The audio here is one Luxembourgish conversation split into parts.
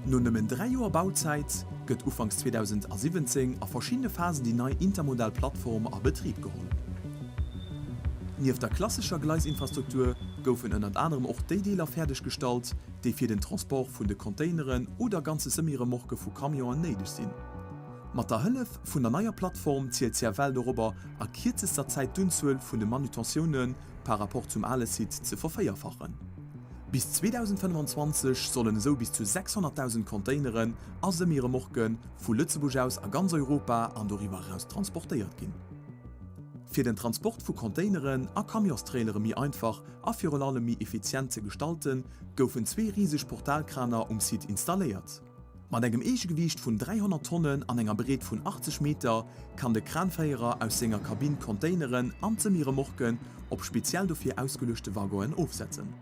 No nëmmen 3 Joer Bauzäit gëtt ufanks 2017 a verschiddene Phasen déi nei intermodal Plattform a Betrib geholl. Nieft der klassescher Gleisinfrastruktur goufen ënnert anerem och déi Deeler fäerdeg gestallt, déi fir den Transport vun de Containeren oder ganze Semi-Remorquë vu Camionen néideg sinn. Mat der Hëllef vun der neier Plattform zielt CFL dorobber, a kierzester Zäit d'Unzuel vun de Manutentioune par rapport zum ale Site ze vervéierfachen. Bis 2025 sollen esou bis zu 600.000 Containeren a Semi-Remorquë vu Lëtzebuerg aus a ganz Europa an doriwwer eraus transportéiert ginn. Fir den Transport vu Containeren a Camionstrailere méi einfach a virun allem méi effizient ze gestalten, goufen zwee riseg Portalkraner um Site installéiert. Mat engem Eegegewiicht vun 300 Tonnen an enger Breet vun 80 Meter kann de Kranféierer aus senger Kabinn d'Containeren an d'Semi-Remorquen op speziell dofir ausgeluechte Waggonen ofsetzen.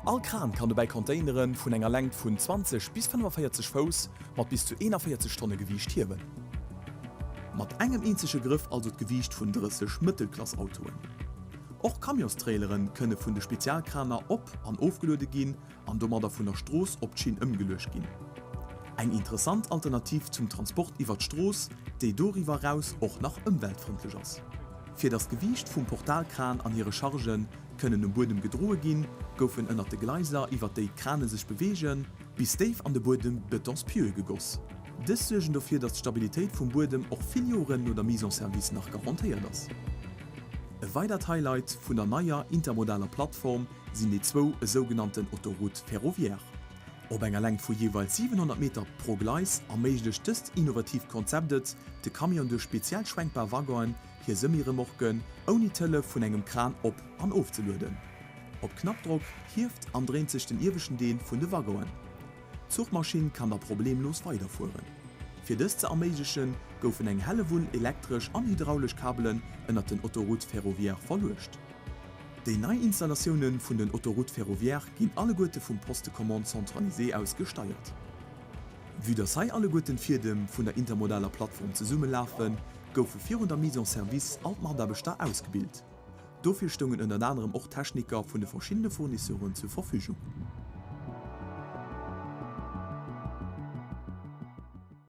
All Kran kann dobäi Containere vun enger Längt vun 20 bis 45 Fouss mat bis zu 41 Tonne Gewiicht hiewen. Mat engem eenzege Grëff also d'Gewiicht vun 30 Mëttelklass-Autoen. Och Camionstrailere kënne vun de Spezialkraner op an ofgeluede ginn an domadder vun der Strooss op d'Schinn ëmgeluecht ginn. Eng interessant Alternativ zum Transport iwwer d'Strooss, déi doriwwer eraus och nach ëmweltfrëndlech ass. Fir datt d'Gewiicht vum Portalkran an hire Chargen kënnen um Buedem gedroe ginn, goufen ënnert de Gleiser, iwwer déi d'Krane sech beweegen, bis déif an de Buedem Betonspieue gegoss. Dës suergen dofir, datt d'Stabilitéit vum Buedem och vill Joren no der Mise en service nach garantéiert ass. E weidert Highlight vun der neier intermodaler Plattform sinn déi zwou esougenannten Autoroutes ferroviaires. Op enger Längt vu jeeweils 700 Meter pro Gleis erméiglecht dëst innovatiivt Konzept et, de Camion duerch speziell schwenkbar Waggonen hir Semi-Remorquen ouni d'Hëllef vun engem Kran op an ofzelueden. Op Knappdrock hieft an dréint sech den ieweschten Deel vun de Waggonen. D'Zuchmaschinn kann da problemlos weiderfueren. Fir dëst ze erméiglechen, goufen eng Hellewull elektresch an hydraulesch Kabelen ënnert den Autoroutes ferroviaires verluecht. Déi nei Installatioune vun den Autoroutes ferroviaires ginn alleguerte vum Poste de commande centralisé aus gesteiert. Vue dass hei alleguerten d'Fiedem vun der intermodaler Plattform zesummelafen, goufe virun der Mise en service all d'Mataarbechter ausgebilt. Dofir stoungen ënnert anerem och Techniker vun de verschiddene Fournisseuren zur Verfügung.